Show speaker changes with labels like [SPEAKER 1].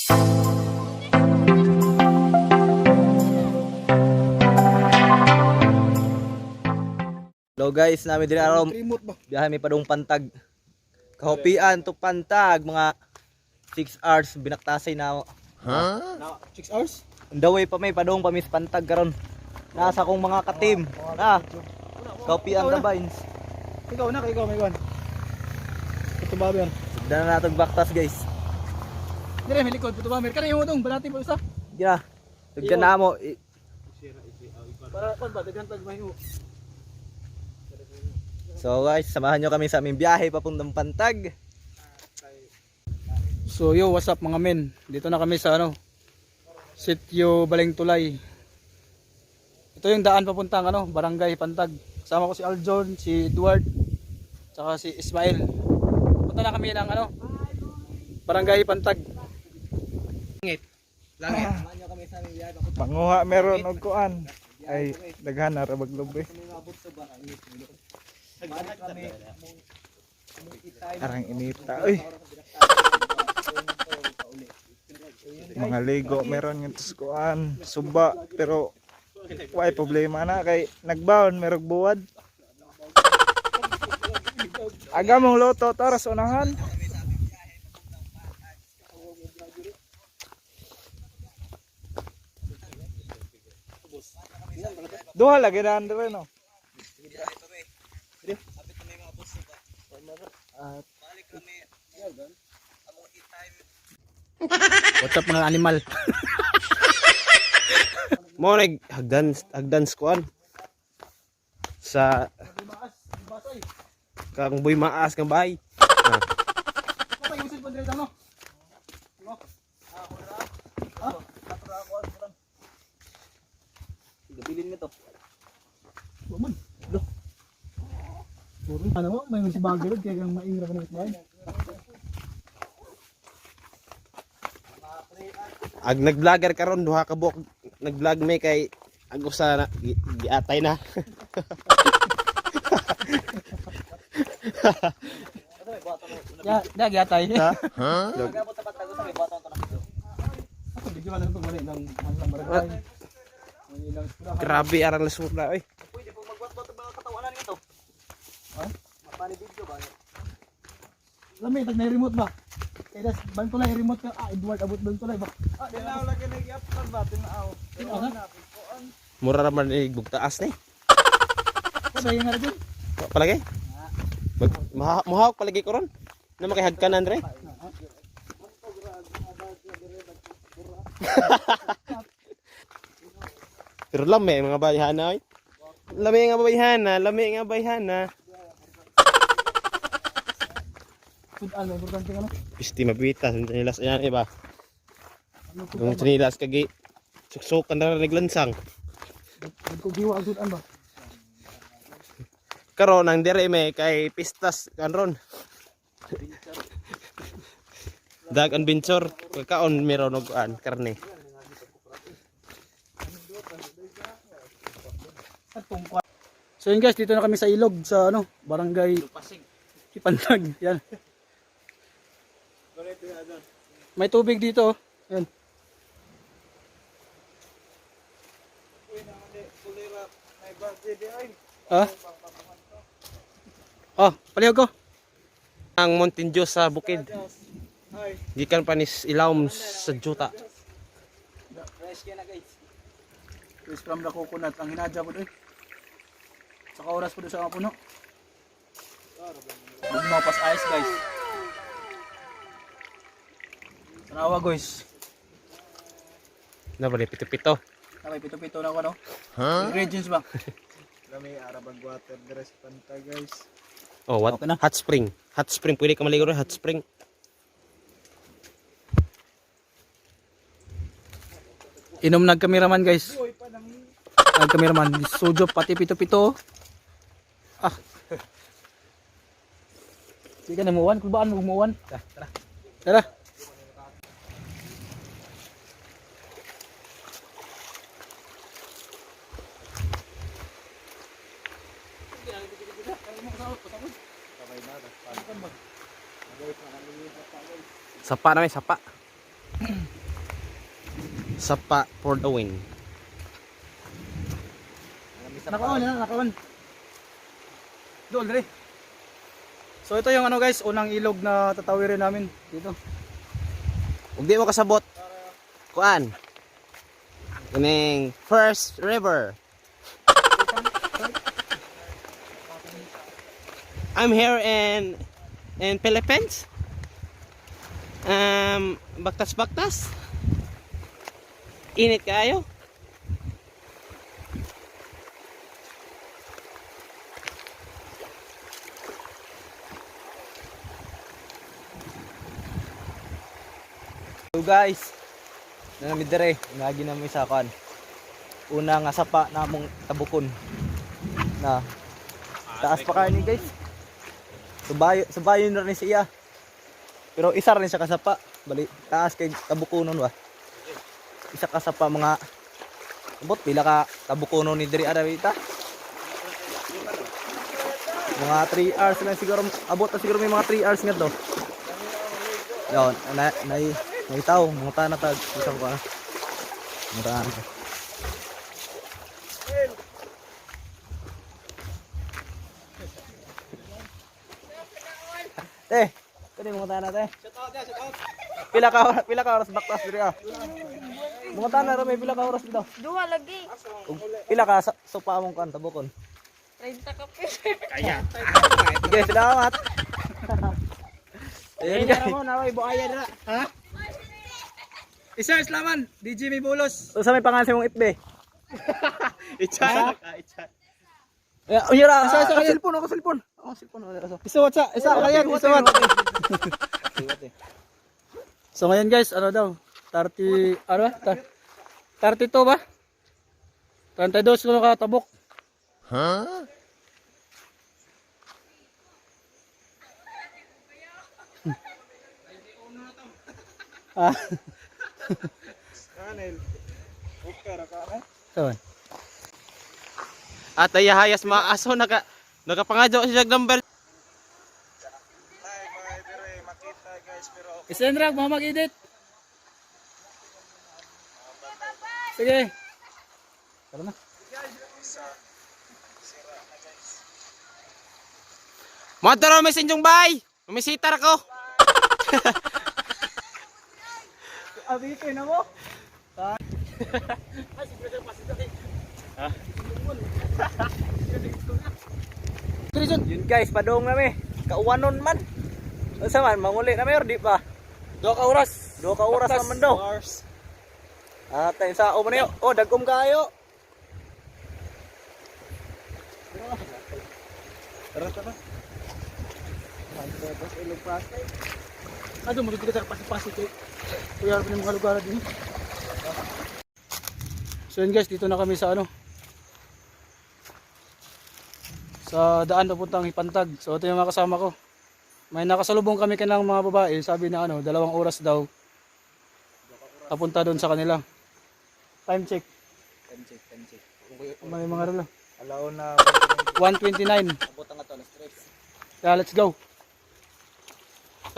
[SPEAKER 1] Hello guys, nami diri aron
[SPEAKER 2] Remote ba?
[SPEAKER 1] biyahe mi padung Pantag. Kahopian to Pantag, mga 6 hours binaktasay na ako.
[SPEAKER 2] 6 hours?
[SPEAKER 1] On the way pa may padung pa mi sa Pantag karon. Nasa akong mga ka-team. Na. Kahopian the Vines.
[SPEAKER 2] Ikaw na, ikaw may kuan. Puto baber.
[SPEAKER 1] Sugdan na natong baktas, guys.
[SPEAKER 2] Dire may likod puto baber. Kani mo dong balati pa usa.
[SPEAKER 1] Di na. Sugdan na mo.
[SPEAKER 2] Para kuan ba daghan tag mahimo.
[SPEAKER 1] So guys, samahan nyo kami sa aming biyahe papuntang Pantag.
[SPEAKER 2] So yo, what's up mga men? Dito na kami sa ano Sitio Balengtulay. Ito yung daan papuntang ano, Barangay Pantag. Kasama ko si Aljon, si Edward, tsaka si Ismail. Punta na kami ng ano, Barangay Pantag.
[SPEAKER 1] Samahan nyo kami sa aming biyahe papuntang
[SPEAKER 3] Panguha meron og kuan. Ay, daghan na ra baglobe.
[SPEAKER 1] kami.
[SPEAKER 3] Arang inita oy. Mga ligo meron nga sa kuan, suba pero way problema na kay nagbaon merog buwad. Aga mong loto taras unahan. Duha lagi na andre no.
[SPEAKER 2] What's up mga animal?
[SPEAKER 4] Mo nag hagdan hagdan kuan sa kang buy maas kang bahay.
[SPEAKER 1] Gabilin mo to.
[SPEAKER 2] Waman. Lo. Ano mo, may si bagay kaya kang maingra ka na bahay.
[SPEAKER 4] Ag nag-vlogger karon duha ka buok nag-vlog may kay ag usa na giatay na.
[SPEAKER 2] Ya, da gyatay.
[SPEAKER 4] Ha?
[SPEAKER 1] Pagkabot sa Pantag, sa may buhaton to na video.
[SPEAKER 2] Ako bigyan ka lang ito wala ilang lang barangay. Wala ilang eskwelahan.
[SPEAKER 4] Grabe arang lasura oy.
[SPEAKER 1] Pwede po magwat-wat ang mga katawanan nito.
[SPEAKER 2] Ha?
[SPEAKER 1] Mapani video ba?
[SPEAKER 2] Lami tag na remote ba? Kaya das ban tulay remote ka. Ah, Edward abot ban tulay ba?
[SPEAKER 3] Ah, tinaw lagi nag-upload ba tinaw.
[SPEAKER 2] Tinaw na.
[SPEAKER 4] Mura ra man eh, bugtaas ni.
[SPEAKER 2] Sabay nga ra dyan.
[SPEAKER 4] Wa Palagay. Mag muhawak palagi ko ron. Na makihagkanan re. Pero lami mga bayhana oy. Lami nga bayhana, lami nga bayhana.
[SPEAKER 2] Sudan may importante ka no.
[SPEAKER 4] Pisti mabita sa chinilas ayan iba. Yung chinilas kagi suksukan na naglansang.
[SPEAKER 2] Nagkugiwa ang sudan ba?
[SPEAKER 4] Karon ang dire may kay pistas kan ron. Dag adventure kakaon meron og an karne.
[SPEAKER 2] Atong kwa. So yun guys, dito na kami sa ilog sa ano, Barangay Ipantag. Yan. May tubig dito. Oh. Yan. Ha? Oh, palihog ko.
[SPEAKER 4] Ang Mountain Dew sa bukid. Gikan pa ni Ilawom sa juta.
[SPEAKER 1] Fresh kayo na, guys.
[SPEAKER 2] Is from the coconut ang hinadya po doon. Sa oras po doon sa mga puno. Bugnaw pas ice guys. Tanawa guys.
[SPEAKER 4] Na bali pito-pito.
[SPEAKER 2] Nakay pito-pito na ako no. Huh? Ingredients ba?
[SPEAKER 3] Lami arabag water dire sa panta guys.
[SPEAKER 4] Oh, what?
[SPEAKER 2] Okay na.
[SPEAKER 4] Hot spring. Hot spring pwede ka maligo ron, hot spring.
[SPEAKER 2] Inom nagkameraman guys. Nagkameraman. Sujo pati pito-pito. Ah. Sige na muwan, kulbaan mo muwan. Tara. Tara.
[SPEAKER 4] Sapa na may sapa. Sapa for the win.
[SPEAKER 2] Nakaon na, nakaon. Doon, dre. So ito yung ano guys, unang ilog na tatawirin namin dito.
[SPEAKER 4] Ug di mo kasabot. Kuan. Kining first river. I'm here in Philippines. Baktas baktas. Init kaayo.
[SPEAKER 1] So guys, na nami dire, nagi na mi sa kan. Una nga sapa namong tabukon. Na taas pa kayo ni guys. Subayo, subayo na rin siya. Pero isa rin siya kasapa. Bali, taas kay tabukonon ba. Isa kasapa mga abot pila ka tabukonon ni diri arawita. Mga 3 hours lang siguro abot na siguro may mga 3 hours nga to. Yon, na na may tao, mga tana tag isang ko. Mga tana. Te, kani mga tana te. Pila ka oras baktas diri ah. Mga tana ra may pila ka oras dito.
[SPEAKER 5] Duha lagi.
[SPEAKER 1] Ug pila ka sa sopa among kan tabukon.
[SPEAKER 5] 30 ka piso.
[SPEAKER 1] Sige, salamat. Ayun guys.
[SPEAKER 2] Isa Islaman, DJ May Bulos.
[SPEAKER 1] Unsa may pangalan sa imong FB?
[SPEAKER 4] Ichat.
[SPEAKER 1] Eh, uyara,
[SPEAKER 2] Isa, isa,
[SPEAKER 1] ako
[SPEAKER 2] isa.
[SPEAKER 1] cellphone, ako cellphone. Ako cellphone, ako.
[SPEAKER 2] Isa what sa, isa kaya, isa what. So ngayon guys, ano daw? 30 ano ba? 32 ba? 32 kuno ka tabok. Huh? Ah. So,
[SPEAKER 4] At ayahayas maaso naka nakapangadyo siya number.
[SPEAKER 2] Isendra, mo mag-edit. Sige. Tara na.
[SPEAKER 4] Motor may sinjong bay. Umisitar ako.
[SPEAKER 1] Abi kay na mo. Yun guys, padong na mi. Kauwanon man. Unsa man manguli na mi or di pa?
[SPEAKER 2] 2 ka oras.
[SPEAKER 1] Duha ka oras naman daw. Ah, tayo sa o man yo. Oh, dagkom kayo.
[SPEAKER 2] Ano, magiging ka sa pasipasi kay Kuya pa ng mga lugar din. So yun guys, dito na kami sa ano. Sa daan papuntang Hipantag. So ito yung mga kasama ko. May nakasalubong kami kanang mga babae, sabi na ano, 2 oras daw. Papunta doon sa kanila. Time check.
[SPEAKER 1] Time check, time check.
[SPEAKER 2] May mga relo.
[SPEAKER 3] Alaon na
[SPEAKER 2] 1:29.
[SPEAKER 1] Abot ang ato alas 3.
[SPEAKER 2] Kaya let's go.